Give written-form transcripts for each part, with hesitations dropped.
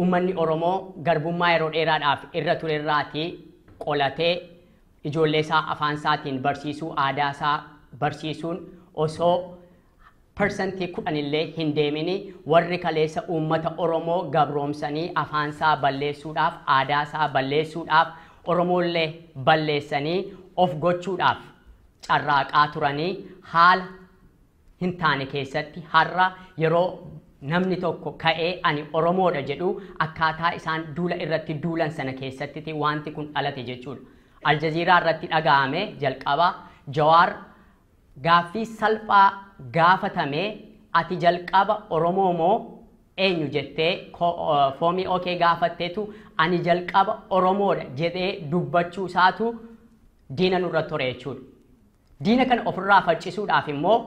Uummanni Oromoo garbummaa yeroo dheeraadhaaf irra ture irraatii qolatee ijoollee isaa afaan isaatiin barsiisuu, aadaa isaa barsiisuun osoo 10% illee hin deemini warri kaleessa uummata Oromoo gabroomsanii afaan isaa balleessuudhaaf, aadaa isaa balleessuudhaaf, Oromoollee balleessanii of gochuudhaaf carraaqaa turanii haala hin taane keessatti har'a yeroo namni tokko ka'ee ani Oromoodha jedhu akkaataa isaan duula irratti duulan sana keessatti wanti kun dhalate jechuudha. Aljaziiraa irratti dhaga'ame jalqaba Jawaar gaaffii salphaa gaafatame ati jalqaba Oromoo moo eenyu jettee foomii okee gaafatteetu ani jalqaba Oromoodha jedhee dubbachuu isaatu diina nurra ture jechuudha. Diina kana ofirraa faccisuudhaaf immoo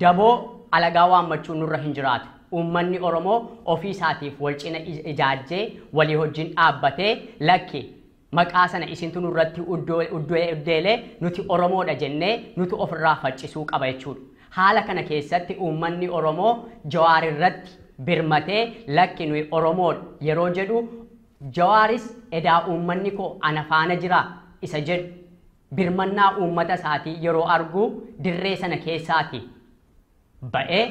daboo alagaa waammachuun nurra hin jiraatu. Uummanni Oromoo ofii isaatiif wal cina ijaajjee walii wajjin dhaabbatee lakki maqaa sana isintu nurratti uddeelee nuti Oromoodha jennee nuti ofirraa faccisuu qaba jechuudha. Haala kana keessatti uummanni Oromoo Jawaar irratti birmatee lakki nuyi Oromoodha yeroo jedhu Jawaaris edaa uummanni koo ana faana jira isa jedhu birmannaa uummata isaatii yeroo argu dirree sana keessaati ba'ee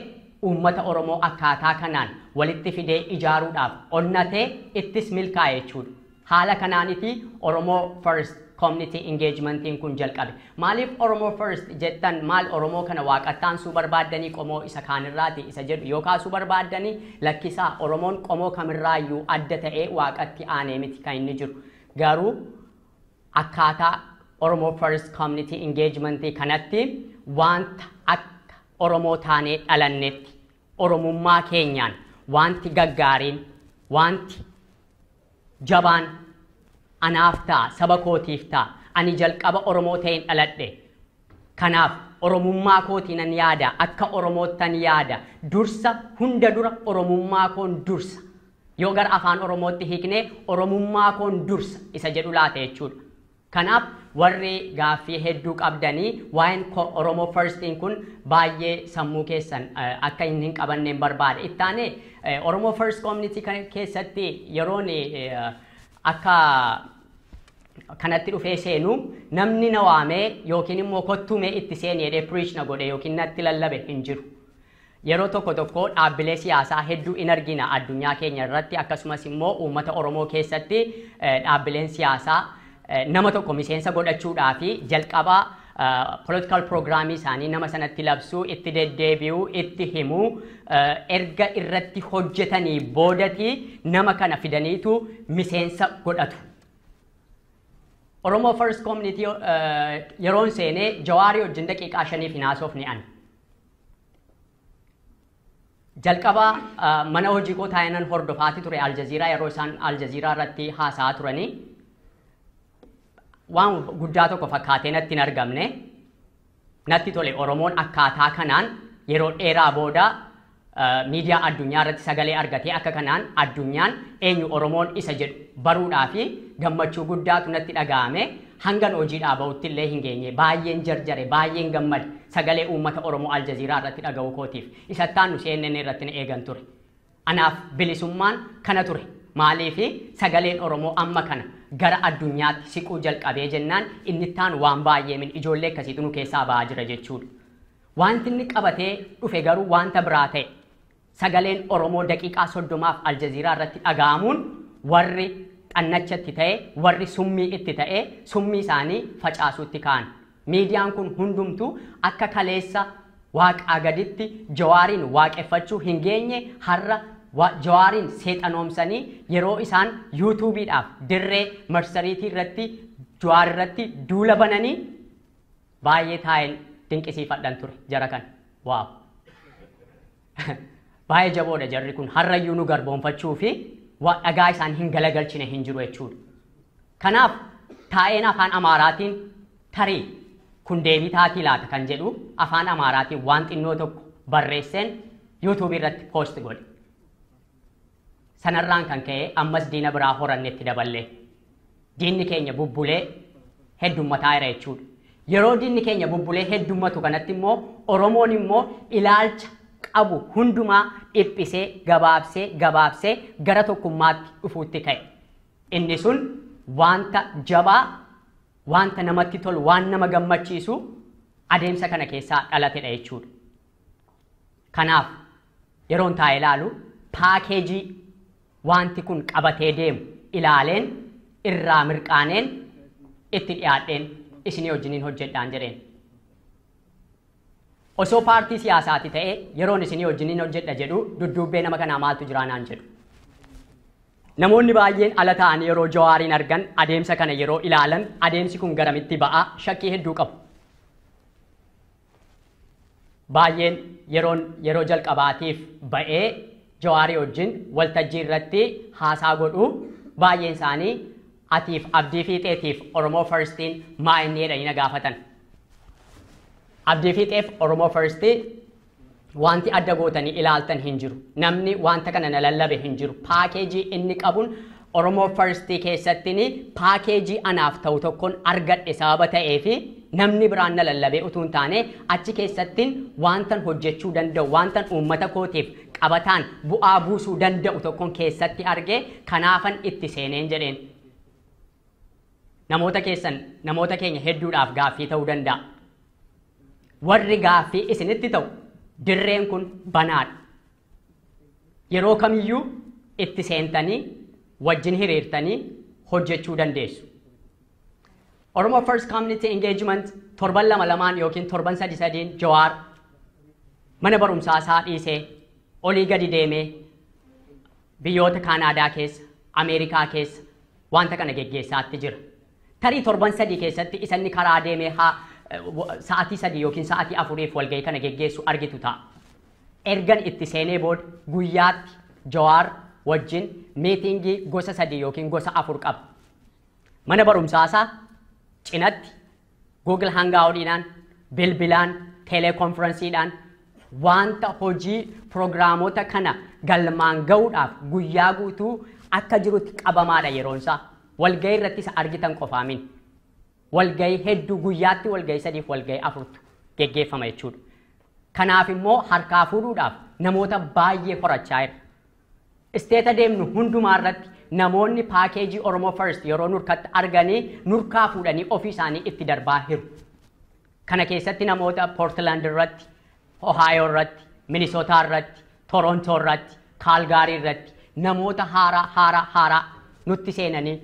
uummata Oromoo akkaataa kanaan walitti fidee ijaaruudhaaf onnatee ittis milkaa'e jechuudha. Haala kanaaniti Oromoo First Community Engagementiin kun jalqabe. Maaliif Oromoo First jettan maal Oromoo kana waaqattaansuu barbaaddanii qomoo isa kaanirraati isa jedhu yoo kaasuu barbaaddanii lakkisaa Oromoon qomoo kamirraayyuu adda ta'ee waaqatti aanee miti kan inni jiru. Garuu akkaataa Oromoo First Community Engagementii kanatti wanta akka Oromoo taanee dhalannetti Oromummaa keenyaan wanti gaggaariin wanti jabaan anaaf ta'a saba kootiif ta'a ani jalqaba Oromoo ta'een dhaladhe kanaaf Oromummaa kootiin yaada akka Oromoottan yaada dursa hunda dura Oromummaa koon dursa yoo gara afaan Oromootti hiiknee Oromummaa koon dursa isa jedhu laata jechuudha. Kanaaf warri gaaffii hedduu qabdanii waa'een Oromoo Firstiin kun baay'ee sammuu keessan akka inni hin qabanneen barbaada. Ittaanee Oromoo First Community keessatti yeroon akka kanatti dhufee seenu namni na waamee yookiin immoo kottuu mee itti seeni jedhee preach na godhe yookiin natti lallabe hin jiru. Yeroo tokko tokko dhaabbilee siyaasaa hedduu in argina addunyaa keenya irratti akkasumas immoo uummata Oromoo keessatti dhaabbileen siyaasaa nama tokko miseensa godhachuudhaa fi jalqaba political programii isaanii nama sanatti labsuu, itti deddeebi'uu, itti himuu, erga irratti hojjetanii boodati nama kana fidaniitu miseensa godhatu. Oromoo First Community yeroon seenee Jawaarii wajjin daqiiqaa 5 hin haasofne ani. Jalqaba mana hojii koo taa'ee hordofaati ture Aljaziiraa yeroo isaan Aljaziiraa irratti haasa'aa turanii. Waan guddaa tokko fakkaatee natti hin argamne natti tole Oromoon akkaataa kanaan yeroo dheeraa booda miidiyaa addunyaa irratti sagalee argatee akka kanaan addunyaan eenyu Oromoon isa jedhu baruudhaa fi gammachuu guddaatu natti dhaga'ame hangan hojiidhaa ba'utti illee hin geenye baay'een jarjare baay'een gammade sagalee uummata Oromoo Aljaziiraa irratti dhaga'uu kootiif isattaan nu CNN irratti na eegan ture. Anaaf bilisummaan kana ture. Maaliifi sagaleen Oromoo amma kana gara addunyaatti siquu jalqabee jennaan inni taan waan baay'ee min ijoollee akkasiitu nu keessaa ba'aa jira jechuudha. Wanti inni qabatee dhufe garuu wanta biraa ta'e sagaleen Oromoo daqiiqaa 30 Aljaziiraa irratti dhaga'amuun warri xannachatti ta'e warri summii itti ta'e summii isaanii facaasuutti ka'an. Miidiyaan kun hundumtuu akka kaleessa waaqaa gaditti Jawaariin waaqeffachuu hin geenye har'a Jawaariin seexanoomsanii yeroo isaan yuutuubiidhaaf dirree marsariitii irratti Jawaar irratti duula bananii baay'ee taa'een dinqisiifadhan ture jara kana. Waaw! Baay'ee jaboodha jarri kun har'ayyuu nu garboonfachuu fi dhagaa isaan hin galagalchine hin jiru jechuudha. Kanaaf taa'een afaan Amaaraatiin tarii kun deebii taatii laata kan jedhu afaan Amaaraatiin waan xinnoo tokko barreesseen yuutuubii irratti poost godhe. Sanarraan kan ka'e ammas diina biraa horannetti daballee diinni keenya bubbulee heddummataa jira jechuudha. Yeroo diinni keenya bubbulee heddummatu kanatti immoo Oromoon immoo ilaalcha qabu hundumaa dhiphisee gabaabsee gabaabsee gara tokkummaatti dhufuutti ka'e. Inni sun wanta jabaa, wanta namatti tolu, waan nama gammachiisu adeemsa kana keessaa dhalatedha jechuudha. Kanaaf yeroon taa'ee ilaalu paakeejii wanti kun qabatee deemu ilaaleen irraa mirqaaneen itti dhiyaadheen isinii wajjiniin hojjedhaan jedheen. Osoo paartii siyaasaati ta'ee yeroon isinii wajjiniin hojjedha jedhu dudduubbee nama kanaa maaltu jira naan jedhu. Namoonni baay'een ala ta'anii yeroo Jawaariin argan adeemsa kana yeroo ilaalan adeemsi kun garamitti ba'a shakkii hedduu qabu. Baay'een yeroo jalqabaatiif ba'ee Jawaarii wajjin waltajjii irratti haasaa godhu baay'een isaanii atiif Abdii Fiixeetiif Oromoo Firstiin maa inni jedhanii na gaafatan. Abdii Fiixeef Oromoo Firstii wanti adda gootanii ilaaltan hin jiru. Namni wanta kana na lallabe hin jiru. Paakeejii inni qabuun Oromoo Firstii keessatti paakeejii anaaf ta'u tokkoon argadhe sababa ta'eefi namni biraan na lallabee utuu hin taane achi keessattiin wantan hojjechuu danda'u, wantan uummata kootiif qabataan bu'aa buusuu danda'u tokkoon keessatti argee kanaafan itti seeneen jedheen. Namoota keessan, namoota keenya hedduudhaaf gaaffii ta'uu danda'a. Warri gaaffii isinitti ta'u dirreen kun banaadha. Yeroo kamiyyuu itti seentanii wajjin hiriirtanii hojjechuu dandeessu. Oromo First Community Engagement torban lama lamaan yookiin torban sadi sadiin Jawaar mana barumsaa isaa dhiisee olii gadi deemee biyyoota Kaanaadaa keessa, Ameerikaa keessa wanta kana geggeessaatti jira. Tarii torban 3 keessatti isanni karaa deemee sa'aatii 3 yookiin sa'aatii 4 walgahii kana geggeessu argitu ta'a. Ergan itti seenee booda guyyaatti Jawaar wajjin miitingii gosa 3 yookiin gosa 4 qaba. Mana barumsaa isaa cinatti Google Hangout'dhaan, bilbilaan, telekonferensiidhaan wanta hojii piroogiraamota kana galmaan ga'uudhaaf guyyaa guutuu akka jirutti qabamaadha yeroon isaa. Walgahii irratti isa argitan qofaamin. Walgahii hedduu guyyaatti walgahii 3 fi walgahii 4 geggeeffama jechuudha. Kanaaf immoo harkaa fuudhuudhaaf namoota baay'ee horachaa jira. Isteeta deemnu hundumaa irratti namoonni paakeejii Oromo First yeroo nurkatti arganii nurkaa fuudhanii ofii isaanii itti darbaa jiru. Kana keessatti namoota Portland irratti, Ohio irratti, Minnesota irratti, Toronto irratti, Calgary irratti namoota haaraa haaraa haaraa nutti seenanii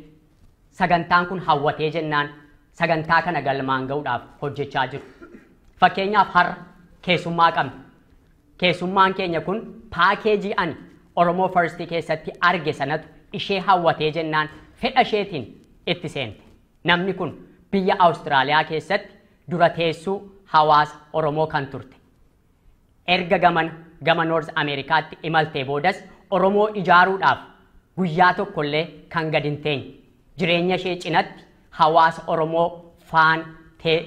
sagantaan kun hawwatee jennaan sagantaa kana galmaan ga'uudhaaf hojjechaa jiru. Fakkeenyaaf har'a keessummaa qabna. Keessummaan keenya kun paakeejii ani Oromo First keessatti arge sanatu ishee hawwatee jennaan fedha isheetiin itti seente. Namni kun biyya Awustiraaliyaa keessatti dura teessuu hawaasa Oromoo kan turte. Erga gama North Ameerikaatti imaltee boodas Oromoo ijaaruudhaaf guyyaa tokkollee kan gad hin teenye. Jireenya ishee cinatti hawaasa Oromoo faan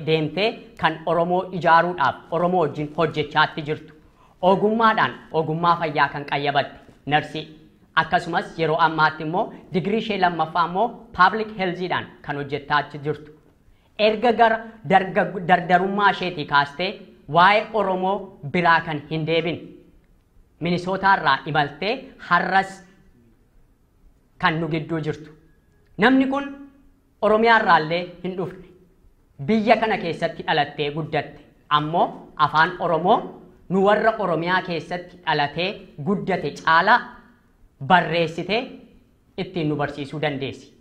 deemtee kan Oromoo ijaaruudhaaf Oromoo wajjin hojjechaatti jirtu. Ogummaadhaan ogummaa fayyaa kan qayyabatte narsii akkasumas yeroo ammaatti immoo digirii ishee lammaffaa immoo public health'dhaan kan hojjechaa jirtu. Erga gara dardarummaa isheetii kaastee waa'ee Oromoo biraa kan hin deebine Minisootaarraa imaltee har'as kan nu gidduu jirtu. Namni kun Oromiyaarraallee hin dhufne. Biyya kana keessatti dhalattee guddatte. Ammoo afaan Oromoo nu warra Oromiyaa keessatti dhalatee guddate caalaa barreessitee ittiin nu barsiisuu dandeessi.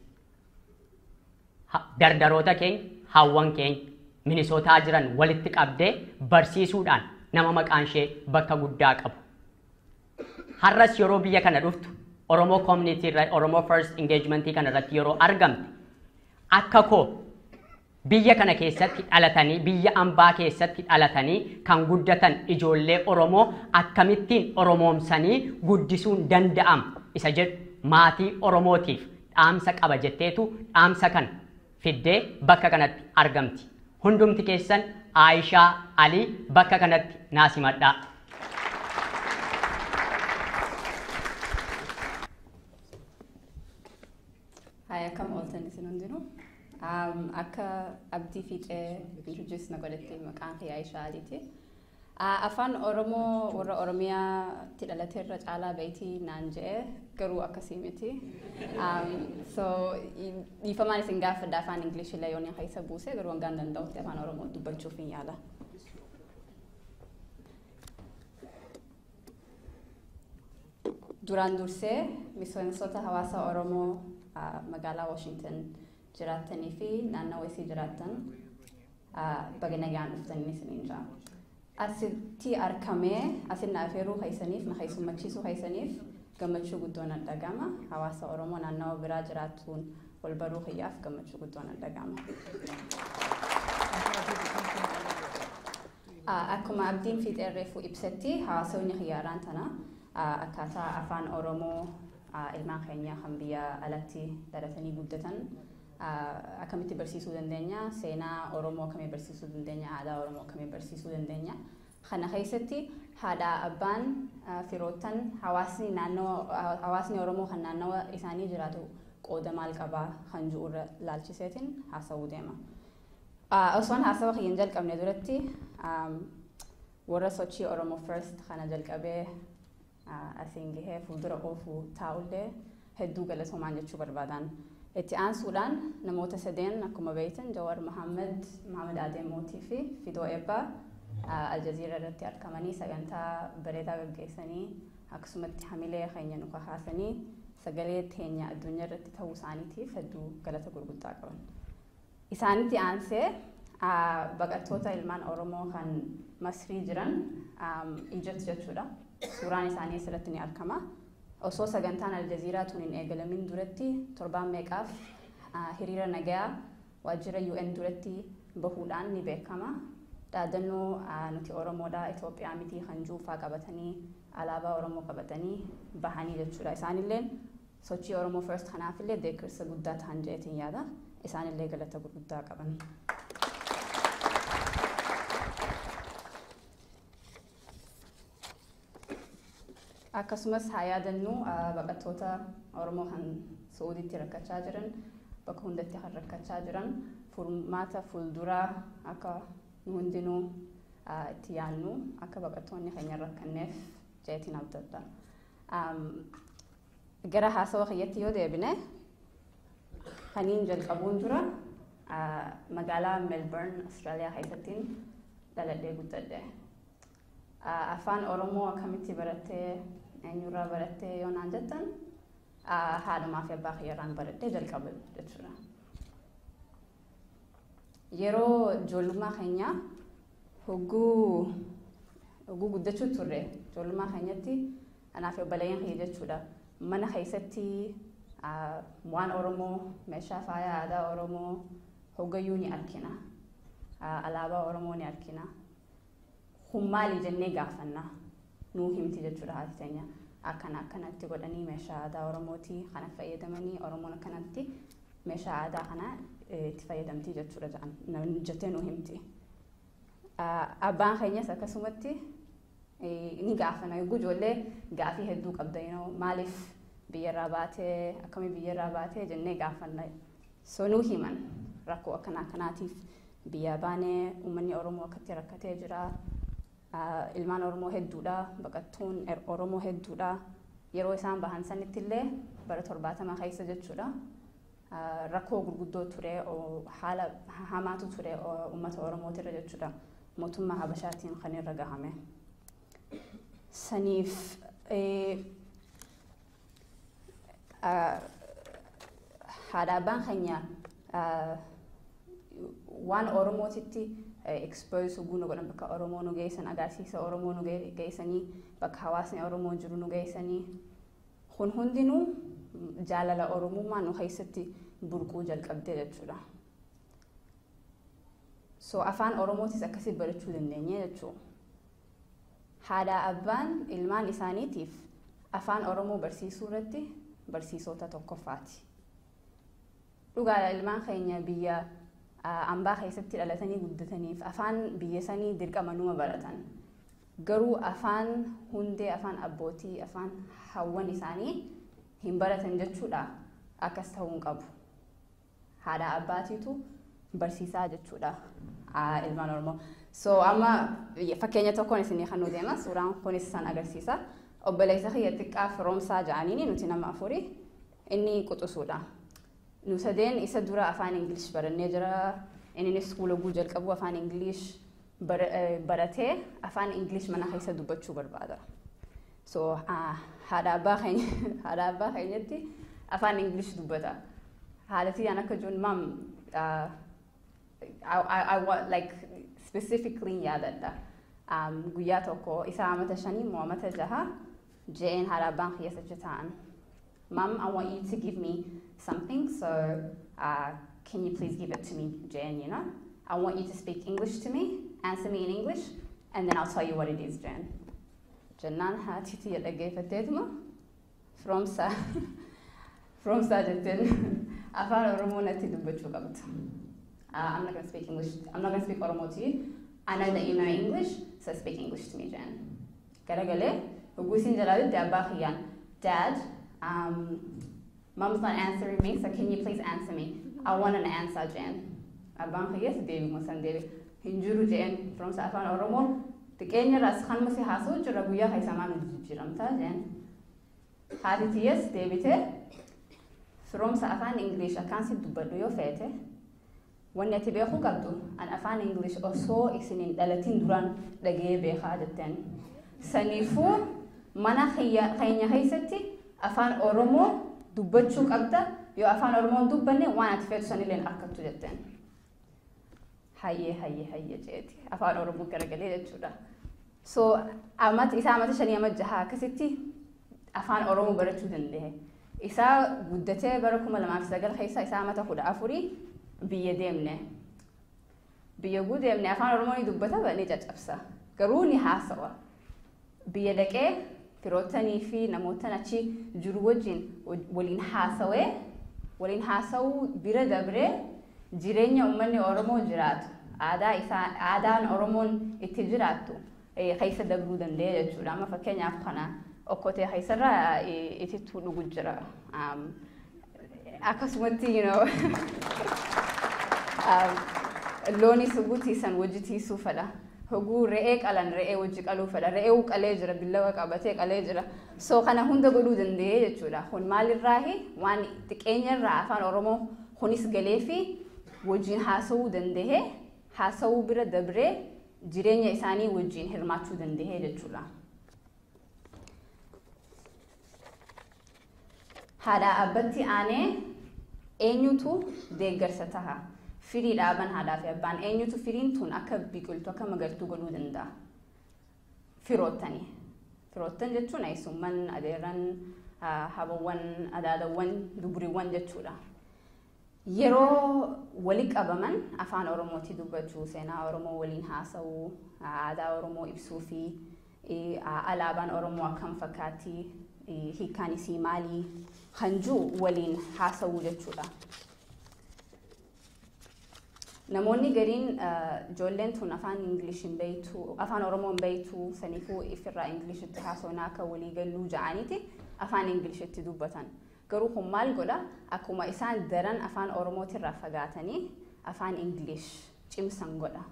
Dardaroota keenya, hawwan keenya Minisootaa jiran walitti qabdee barsiisuudhaan nama maqaan ishee bakka guddaa qabu. Har'as yeroo biyya kana dhuftu Oromo Community irra, Oromo First Engagement kana irratti yeroo argamte akka koo biyya kana keessatti dhalatanii, biyya ambaa keessatti dhalatanii kan guddatan ijoollee Oromoo akkamittiin Oromoomsanii guddisuun danda'ama isa jedhu maatii Oromootiif dhaamsa qaba jetteetu dhaamsa kana fiddee bakka kanatti argamti. Hundumti keessan Aayishaa Alii bakka kanatti naa simadhaa. Hi, akkam ooltan isin hundinuu. Akka Abdii Fiixee introduce na godhette maqaan kiyya Aayishaa Aliiti. Afaan Oromoo warra Oromiyaatti dhalateerra caalaa beetii naan je'e garuu akkasii miti. So dhiifamaan isin gaafadha afaan Ingilishii illee yoon keessa buuse garuu hangaan danda'utti afaan Oromoo dubbachuuf hin yaala. Duraan dursee miseensota hawaasa Oromoo magaalaa Washington jiraattanii fi naannawa isii jiraattan baga nagaan dhuftanii isiniin jira. Asitti argamee asin na afeeruu keessaniif na keessummachiisuu keessaniif gammachuu guddoon dhagama. Hawaasa Oromoo naannawa biraa jiraatuun wal baruu kiyyaaf gammachuu guddoon dhagama. Akkuma Abdiin fiixee reefuu ibsetti hawaasonni xiyyaaraan tana akkaataa afaan Oromoo ilmaan keenya kan biyya alatti dhalatanii guddatan akkamitti barsiisuu dandeenya, seenaa Oromoo akkamii barsiisuu dandeenya, aadaa Oromoo akkamii barsiisuu dandeenya. Kana keessatti haadha abbaan firoottan hawaasni naannoo hawaasni Oromoo kan naannawa isaanii jiraatu qooda maal qabaa kan jiru irra laalchiseetiin haasawuu deema. Osoon haasawa kiyya hin jalqabne duratti warra sochii Oromoo First kana jalqabee asiin gahee fuuldura oofuu taa'ullee hedduu galatoomaan jechuu barbaadan. Itti aansuudhaan namoota sadeen akkuma beektan Jawaar Mohaammed, Mohaammed Adeemootii fi Fidoo Eebbaa Aljazeera irratti argamanii sagantaa bareedaa gaggeessanii akkasumatti hamilee keenya nu kakaasanii sagalee teenya addunyaa irratti ta'uu isaaniitiif hedduu galata gurguddaa qaban. Isaanitti aansee baqattoota ilmaan Oromoo kan Masrii jiran Egypt jechuudha. Suuraan isaanii asirratti ni argama. Osoo sagantaan Aljazeeraa tun hin eegalamin duratti torbaan meeqaaf hiriira nagayaa waajjira UN duratti bahuudhaan ni beekama. Dhaadannoo nuti Oromoodha Itoophiyaa miti kan juufaa qabatanii alaabaa Oromoo qabatanii bahanii jechuudha. Isaanillee sochii Oromoo First kanaafillee deeggarsa guddaa ta'an jedheetiin yaada. Isaanillee galata gurguddaa qaban. Akkasumas haa yaadannu baqattoota Oromoo kan Suudiitti rakkachaa jiran bakka hundatti kan rakkachaa jiran furmaata fuulduraa akka nu hundinuu itti yaadnu akka baqattoonni keenya rakkanneef jedheetiin abdadha. Gara haasawa kiyyatti yoo deebine kaniin jalqabuun dura magaalaa Melbourne, Austraaliyaa keessattiin dhaladhee guddadhe. Afaan Oromoo akkamitti barattee eenyurraa barattee yoo naan jettan haadhumaa fi abbaa kiyyarraan baradhee jalqabe jechuudha. Yeroo ijoollummaa keenya hogguu guddachuu turre ijoollummaa keenyatti anaa fi obboleeyyan kiyya jechuudha. Mana keessatti waan Oromoo meeshaa faaya aadaa Oromoo hoggayyuu ni argina. Alaabaa Oromoo ni argina. Kun maali jennee gaafanna nuu himti jechuudha haati teenya. Akkana akkanatti godhanii meeshaa aadaa Oromootii kana fayyadamanii Oromoon akkanatti meeshaa aadaa kana itti fayyadamtii jechuudha jettee nuu himti. Abbaan keenyas akkasumatti ni gaafana. Yogguu ijoollee gaafii hedduu qabda maaliif biyyarraa baatee akkamii biyyarraa baatee jennee gaafanna. So nuu himan rakkoo akkana akkanaatiif biyya baanee uummanni Oromoo akkatti rakkatee jira. Ilmaan Oromoo hedduudha, baqattuun Oromoo hedduudha. Yeroo isaan bahan sanitti illee bara 70 keessa jechuudha. Rakkoo gurguddoo ture, haala hamaatu ture uummata Oromootirra jechuudha. Mootummaa Habashaatiin kan irra gahame. Saniif haadha abbaan keenya waan Oromootitti expose nu godhan bakka Oromoo nu geessan agarsiisa Oromoo nu geessanii bakka hawaasni Oromoo jiru nu geessanii kun hundinuu jaalala Oromummaa nu keessatti burquu jalqabdee jechuudha. So afaan Oromootis akkasii barachuu dandeenye jechuudha. Haadha abbaan ilmaan isaaniitiif afaan Oromoo barsiisuu irratti barsiisota tokkoffaati. Dhugaadha ilmaan keenya biyya ambaa keessatti dhalatanii guddataniif afaan biyya sanii dirqama numa baratan. Garuu afaan hundee, afaan abbootii, afaan hawwan isaanii hin baratan jechuudha. Akkas ta'uu hin qabu. Haadha abbaatiitu barsiisaa jechuudha ilmaan Oromoo. So amma fakkeenya tokkoon isinii kan nu deema, suuraan kunis san agarsiisa. Obboleessa kiyya xiqqaa Firoomsaa ja'aniini, nuti nama afuri, inni quxisuudha. Nu sadeen isa dura afaan Ingilish barannee jira. Innis iskuula guu jalqabu afaan Ingilish baratee afaan Ingilish mana keessa dubbachuu barbaada. So haadha abbaa keenyatti afaan Ingilish dubbata. Haadha tiyyaan akka jiruun, "Mom, I want," like, specifically yaadadha. Guyyaa tokko isa amata 5 moo amata 6 je'een haadha abbaan kiyya achi taa'an. "Mom, I want you to give me something, so can you please give it to me?" je'een. "I want you to speak English to me, answer me in English, and then I'll tell you what it is," je'een. Jennaan haati tiyya dhaggeeffatteetuma, "Firoomsaa, Firoomsaa," jetteen, "afaan Oromoo natti dubbachuu qabda. I'm not going to speak English. I'm not going to speak Oromo to you. I know that you know English, so speak English to me," je'een. Garagalee, hogguu isiin jalaa didde abbaa kiyyaan, "Dad, Mom's not answering me, so can you please answer me? I want an answer," je'een. Abbaan kiyyas deebima san deebi. "Hin jiru," je'een, "Firoomsa afaan Oromoo xiqqeenya irraas kanuma si haasa'u jira, guyyaa keessa maal nu jijjiiramtaa?" je'een. Haati tiyyas deebitee, "Firoomsa, afaan Ingilish akkaan si dubbadhu yoo feete, wanni ati beekuu qabdu an afaan Ingilish osoo isin hin dhalatin duraan dhagee beekaa," jetteen. "Saniifuu mana keenya keessatti afaan Oromoo dubbachuu qabda, yoo afaan Oromoo hin dubbanne waan ati feetu sanillee hin argattu," jetteen. "Hayyee, hayyee, hayyee," jeeti afaan Oromoo garagalee jechuudha. So amata isaa amata 5 ama 6 akkasitti afaan Oromoo barachuu danda'e. Isaa guddatee bara 2009 keessa isaa amata 14 biyya deemne. Biyya guu deemne afaan Oromoo ni dubbata, ni caccabsa. Garuu ni haasawa. Biyya dhaqee firoottanii fi namoota achi jiru wajjin waliin haasawee, waliin haasawuu bira dabree jireenya uummanni Oromoo jiraatu, aadaa isaa, aadaan Oromoon itti jiraattu keessa dabruu danda'e jechuudha. Amma fakkeenyaaf kana okkotee keessarraa itittuu dhugu jira. Akkasumatti loonis hoguu tiisan wajji tiisuu fedha. Hoguu re'ee qalan re'ee wajji qaluu fedha. Re'ee qalee jira, billawa qabatee qalee jira. So kana hunda godhuu danda'e jechuudha. Kun maalirraahi? Waan xiqqeenyarraa afaan Oromoo kunis galee fi wajjin haasawuu danda'e, haasawuu bira dabree jireenya isaanii wajjin hirmaachuu danda'e jechuudha. Haadha abbatti aanee eenyutu deeggarsa taha? Firii dhaaban haadhaa fi abbaan, eenyutu firiin tun akka biqiltu, akka magartuu godhuu danda'a? Firoottani. Firoottan jechuun eessumman, adeerran, habawwan, adaadawwan, duburiiwwan jechuudha. Yeroo wali qabaman afaan Oromootti dubbachuu, seenaa Oromoo waliin haasa'uu, aadaa Oromoo ibsuu fi alaabaan Oromoo akkam fakkaatti, hiikkaan isii maalii kan jiru waliin haasa'uu jechuudha. Namoonni gariin ijoolleen tun afaan Ingilish hin beektu, afaan Oromoo hin beektu, saniifuu ifirraa Ingiliishitti haasawna akka walii galuu ja'aniiti afaan Ingiliishitti dubbatan. Garuu kun maal godha? Akkuma isaan daran afaan Oromootirraa fagaatanii afaan Ingilish cimsan godha.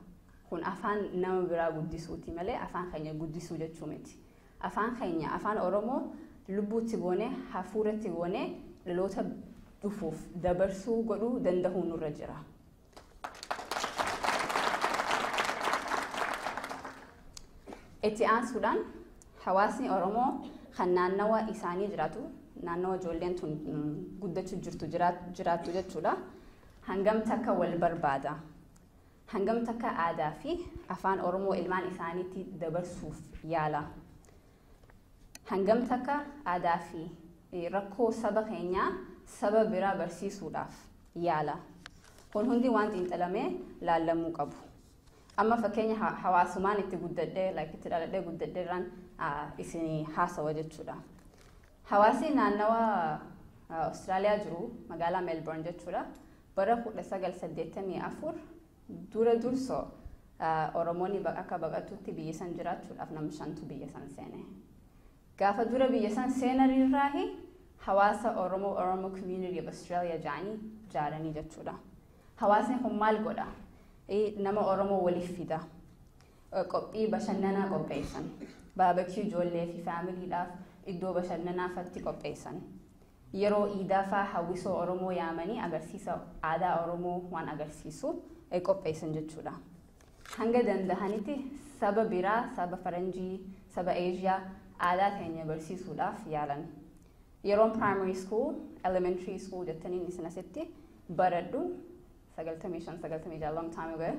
Kun afaan nama biraa guddisuuti malee afaan keenya guddisuu jechuu miti. Afaan keenya, afaan Oromoo, lubbuutti goonee, hafuuratti goonee dhaloota dhufuuf dabarsuu godhuu danda'uu nurra jira. Itti aansuudhaan hawaasni Oromoo kan naannawa isaanii jiraatu, naannawa ijoolleen tun guddachuu jirtu jiraattu jechuudha. Hangam takka wal barbaada? Hangam takka aadaa fi afaan Oromoo ilmaan isaaniitti dabarsuuf yaala? Hangam takka aadaa fi rakkoo saba keenyaa saba biraa barsiisuudhaaf yaala? Kun hundi waan xiinxalamee laallamuu qabu. Amma fakkeenya hawaasumaan itti guddadhee, like itti dhaladhee guddadhee irraan isinii haasawa jechuudha. Hawaasni naannawa Austraaliyaa jiru, magaalaa Melbourne jechuudha. Bara 1984 dura dursoo Oromoonni akka baqatutti biyya san jiraachuudhaaf nama shantu biyya san seene. Gaafa dura biyya san seenanirraahi hawaasa Oromoo, Oromo Community of Australia jedhanii jaaranii jechuudha. Hawaasni kun maal godha? Nama Oromoo waliif fida. Qophii bashannanaa qopheessan. Barbecue ijoollee fi faamiliidhaaf iddoo bashannanaafatti qopheessan. Yeroo iidaa faa hawwisoo Oromoo yaamanii agarsiisa aadaa Oromoo waan agarsiisu qopheessan jechuudha. Hanga danda'anitti saba biraa, saba Faranjii, saba Eeshiyaa aadaa teenya barsiisuudhaaf yaalan. Yeroon primary school, elementary school jettaniin isin asitti baradhu 95, 96, long time ago.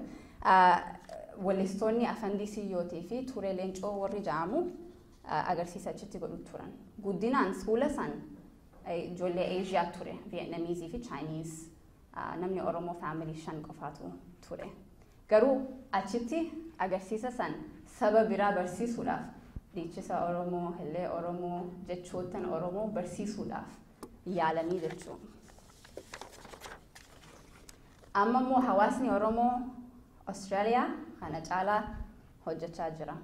Wallistoonni Afandii Siyyootii fi Turee Leencoo warri ja'amu agarsiisa achitti godhu turan. Guddinaan school san ijoollee Eeshiyaa ture, Vietnamese fi Chinese. Namni Oromoo family shan qofaatu ture. Garuu achitti agarsiisa san saba biraa barsiisuudhaaf dhiichisa Oromoo, hillee Oromoo, jechootan Oromoo barsiisuudhaaf yaalanii jechuudha. Amma immoo hawaasni Oromoo Austraaliyaa kana caalaa hojjechaa jira.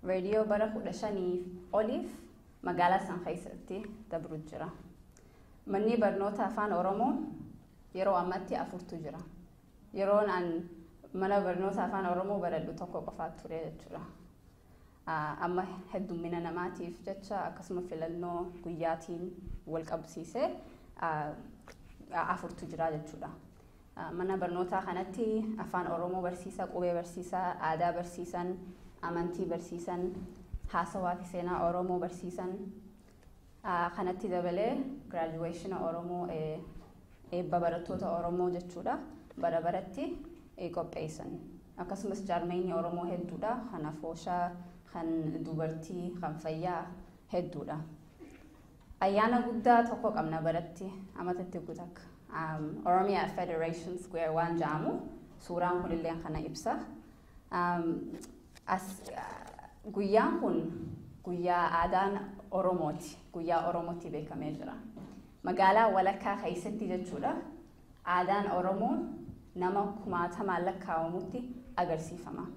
Reediyoo bara 15 oliif magaalaa san keessatti dabru jira. Manni barnoota afaan Oromoo yeroo ammatti afurtu jira. Yeroon an mana barnoota afaan Oromoo baradhu tokko qofaa ture jechuudha. Amma heddummina namaatiif jecha akkasuma filannoo guyyaatiin wal qabsiisee afurtu jira jechuudha. Mana barnootaa kanatti afaan Oromoo barsiisa, qubee barsiisa, aadaa barsiisan, amantii barsiisan, haasawaa fi seenaa Oromoo barsiisan. Kanatti dabalee graduation Oromoo, eebba barattoota Oromoo jechuudha, bara baratti qopheessan. Akkasumas jaarmeenyi Oromoo hedduudha. Kan afooshaa, kan dubartii, kan fayyaa hedduudha. Ayyaana guddaa tokko qabna baratti amatatti guutakka. Oromia Federation Square waan jedhamu suuraan kunillee kana ibsa. As, guyyaan kun guyyaa aadaan Oromooti. Guyyaa Oromootti beekamee jira. Magaalaa walakkaa keessatti jechuudha. Aadaan Oromoo nama kumaatamaan lakkaa'amutti agarsiifama.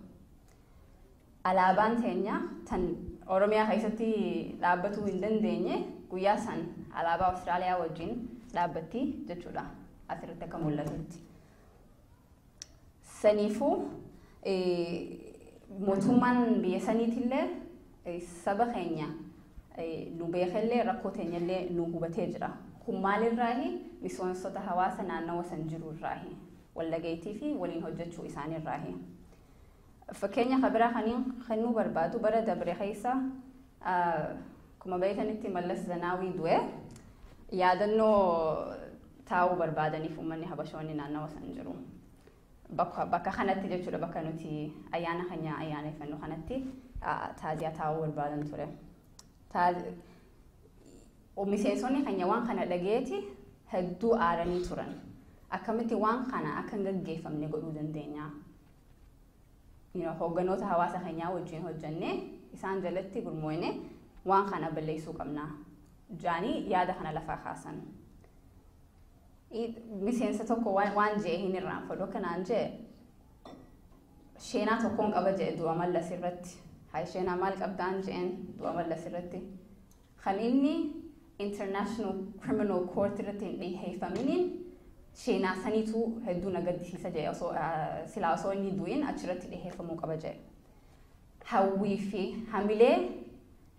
Alaabaan teenya tan Oromiyaa keessatti dhaabbatuu hin dandeenye guyyaa san alaabaa Awustiraaliyaa wajjin dhaabbatti jechuudha. Asirratti akka mul'atutti. Saniifuu mootummaan biyya saniitillee saba keenya nu beekellee rakkoo teenyallee nu hubatee jira. Kun maalirraahi? Miseensota hawaasa naannawa san jirurraahi. Wallagaytii fi waliin hojjechuu isaaniirraahi. Fakkeenya kabiraa kaniin kennuu barbaadu, bara dabre keessa akkuma beekanitti Mallas Zanaawii du'e, yaadannoo taa'uu barbaadaniif uummanni Habashoonni naannawa san jiru. Bakka kanatti jechuudha, bakka nuti ayyaana keenya ayyaaneffannu kanatti taaziyaa taa'uu barbaadan ture. Miseensonni keenya waan kana dhageeti hedduu aaranii turan. Akkamitti waan kana akka hin gaggeeffamne godhuu dandeenya? Hoogganoota hawaasa keenyaa wajjin hojjennee isaan jalatti gurmoine waan kana balleessuu qabna. Jaanii yaada kana lafaa kaasan. Miseensa tokko waan jee hin irraanfadhu, akkanaan jee: "Sheenaa tokkoon qaba," jee, "du'a Mallas irratti." "Haa, sheenaa maal qabdaan?" jeen. "Du'a Mallas irratti. Kan inni International Criminal Court irratti hin dhiheeffaminiin sheenaa saniitu hedduu na gaddisiisa," jee, "osoo silaa osoo inni du'in achirratti dhiheeffamuu qaba," jee. Hawwii fi hamilee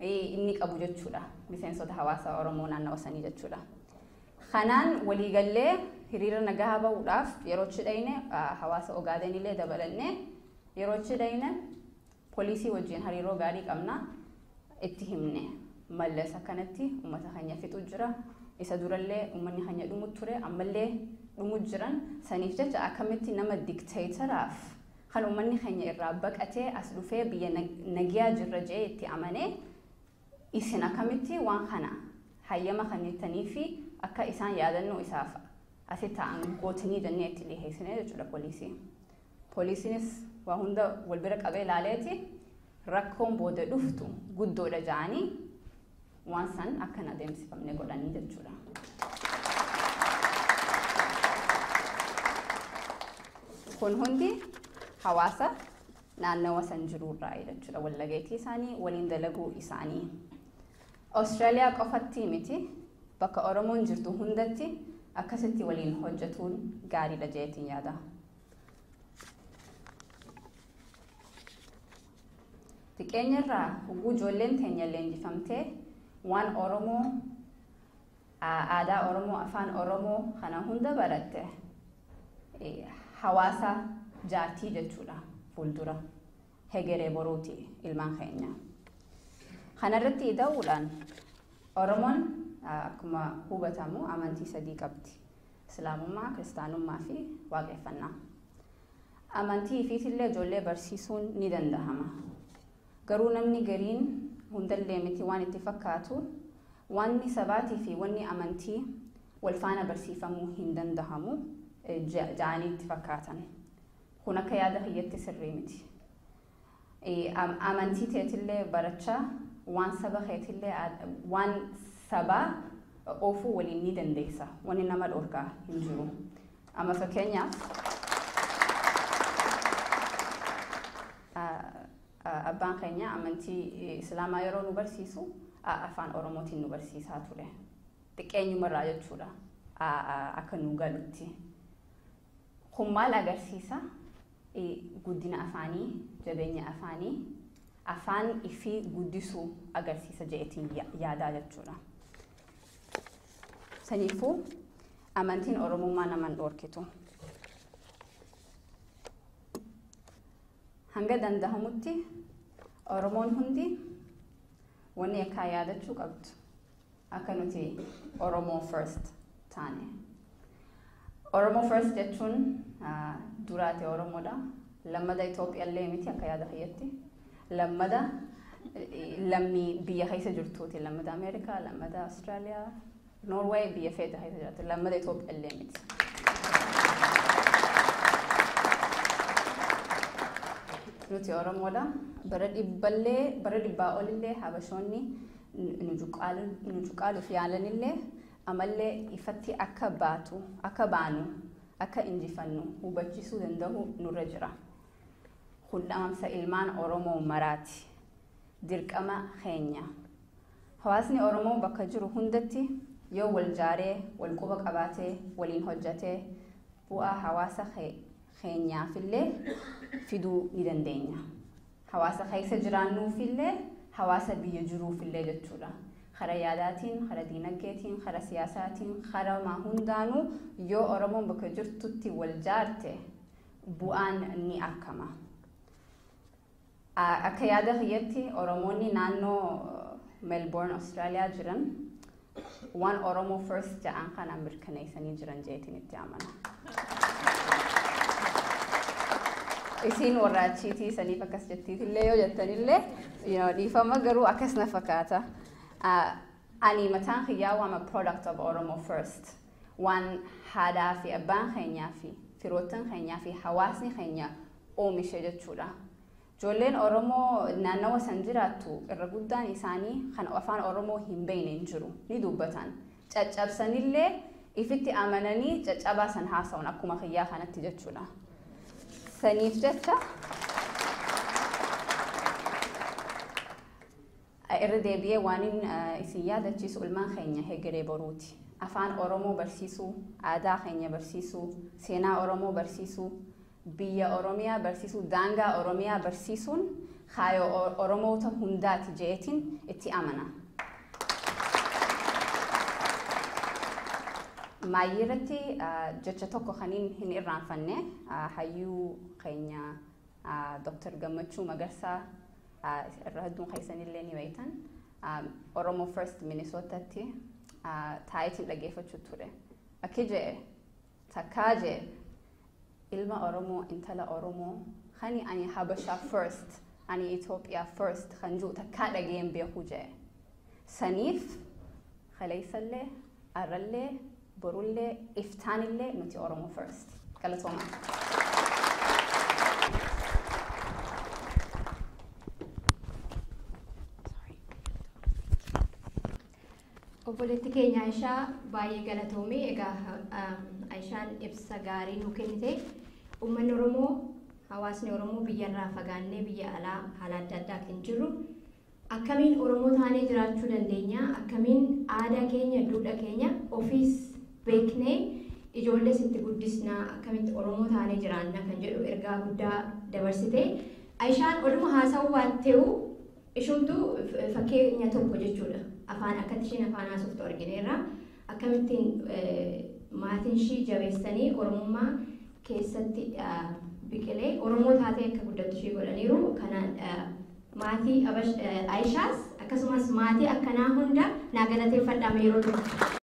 inni qabu jechuudha. Miseensota hawaasa Oromoo naannawa sanii jechuudha. Kanaan waliigallee hiriira nagaa bahuudhaaf yeroo dhayne, hawaasa Ogaadenillee dabalannee yeroo dhayne, poolisii wajjin hariiroo gaarii qabna, itti himne. Mallas akkanatti uummata keenya fixu jira. Isa durallee uummanni keenya dhumu ture, ammallee dhumu jiran. Saniif jecha akkamitti nama dikteetaraaf kan uummanni keenya irraa baqatee as dhufee biyya nagiyaa jirra jee itti amanee isin akkamitti waan kana hayyama kennitanii fi akka isaan yaadannoo isaaf asitti ta'an gootanii jennee itti dhiheessine jechuudha poolisii. Poolisiinis waa hunda wal bira qabee ilaaleeti rakkoon booda dhuftu guddoodha ja'anii waan san akka hin adeemsifamne godhanii jechuudha. Kun hundi hawaasa naannawa san jirurraa jechuudha. Wallagayitii isaanii waliin dalaguu isaanii. Austraaliyaa qofatti miti, bakka Oromoon jirtu hundatti akkasitti waliin hojjetuun gaariidha jeetiin yaada. Xiqqeenyarraa hogguu ijoolleen teenya leenjifamtee waan Oromoo, aadaa Oromoo, afaan Oromoo kana hunda baratte hawaasa jaartii jechuudha fuuldura hegeree boruuti ilmaan keenya. Kanarratti ida'uudhaan Oromoon akkuma hubatamu amantii sadii qabdi. Islaamummaa, Kiristaanummaa fi Waaqeffannaa. Amantii ifiitillee ijoollee barsiisuun ni dandahama. Garuu namni gariin hundallee miti waan itti fakkaatu wanni sabaatii fi wanni amantii wal faana barsiifamuu hin dandahamu ja'anii itti fakkaatan. Kun akka yaada kiyyatti sirrii miti. Amantii teetillee barachaa waan saba keetillee waan sabaa oofuu waliin ni dandeessa. Wanni nama dhorkaa hin jiru. Amma fakkeenyaaf abbaan keenya amantii Islaamaa yeroo nu barsiisu afaan Oromootiin nu barsiisaa ture. Xiqqeenyumarraa jechuudha akka nu galutti. Kun maal agarsiisa? Guddina afaanii, jabeenya afaanii, afaan ifii guddisuu agarsiisa jedheetiin yaadaa jechuudha. Saniifuu amantiin Oromummaa nama hin dhorkitu. Hanga dandahamutti Oromoon hundi wanni akka yaadachuu qabdu akka nuti Oromoo first taane. Oromoo first jechuun duraate Oromoodha. Lammada Itoophiyaallee miti akka yaada kiyyatti. Lammada lammii biyya keessa jirtuuti. Lammada Ameerikaa, lammada Austraaliyaa, Norway biyya feete keessa jiraatu. Lammada Itoophiyaallee miti. Nuti Oromoodha. Bara dhibballee bara dhibbaa olillee Habashoonni nu cuqaaluuf yaalanillee amallee ifatti akka baatu akka baanu akka injifannu hubachiisuu danda'u nurra jira. Kun dhaamsa ilmaan Oromoo maraati. Dirqama keenya. Hawaasni Oromoo bakka jiru hundatti yoo wal jaaree, wal quba qabaatee, waliin hojjetee bu'aa hawaasa keenyaafillee fiduu ni dandeenya. Hawaasa keessa jiraannuufillee hawaasa biyya jiruufillee jechuudha. Kara yaadaatiin, kara diinagdeetiin, kara siyaasaatiin, kara hundaanuu yoo Oromoon bakka jirtutti wal jaarte bu'aan ni argama. Akka yaada kiyyatti Oromoonni naannoo Melbourne, Austraaliyaa jiran waan Oromoo first jedhan kana mirkaneessanii jiran jeetiin itti amana. Isiin warra achiitii saniif akkas jettiitillee yoo jettanillee dhiifama garuu akkas na fakkaata. Ani mataan kiyyaa waan a product of Oromo first. Waan haadhaa fi abbaan keenyaa fi firoottan keenyaa fi hawaasni keenya oomishe jechuudha. Ijoolleen Oromoo naannawa san jiraattu irra guddaan isaanii kan afaan Oromoo hin beekne hin jiru ni dubbatan. Caccabsanillee ifitti amananii caccabaa san haasa'uun akkuma kiyyaa kanatti jechuudha. Saniif jecha irra deebi'ee waan isin yaadachiisu ilmaan keenya hegeree boruuti. Afaan Oromoo barsiisuu, aadaa keenya barsiisuu, seenaa Oromoo barsiisuu, biyya Oromiyaa barsiisuu, daangaa Oromiyaa barsiisuun kaayyoo Oromoota hundaati jeetiin itti amana. Maayyii irratti jecha tokko kaniin hin irraanfanne hayyuu keenya Dr. Gammachuu Magarsaa irra hedduun keessanillee ni beektan. Oromo First Minnesotatti taayitiin dhaggeeffachuu ture. Akki jee takkaa jee ilma Oromoo intala Oromoo kani ani Habashaa first ani Itoophiyaa first kan jiru takkaa dhageen beeku jee. Saniif kaleessallee arrallee borullee iftaanillee nuti Oromoo first. Galatoomaa. Obboleetti keenya Aishaa baay'ee galatoomee. Egaa Aishaan ibsa gaarii nuu kennite. Uummanni Oromoo, hawaasni Oromoo biyyarraa fagaannee biyya alaa haala adda addaatiin jirru akkamiin Oromoo taanee jiraachuu dandeenya? Akkamiin aadaa keenya, duudhaa keenya ofiis beeknee ijoollees itti guddisnaa? Akkamitti Oromoo taanee jiraanna kan jedhu ergaa guddaa dabarsite. Aishaan oduma haasa'uu baatteewu Ishumtuu fakkeenya tokko jechuudha. Afaan akkatti isheen afaan haasoftu argineerra. Akkamittiin maatiin ishii jabeessanii Oromummaa keessatti biqilee Oromoo taatee akka guddattu ishee godhaniiru. Kanaan maatii Aayishaas akkasumas maatii akkanaa hunda naa galateeffadhaa yeroo tokko.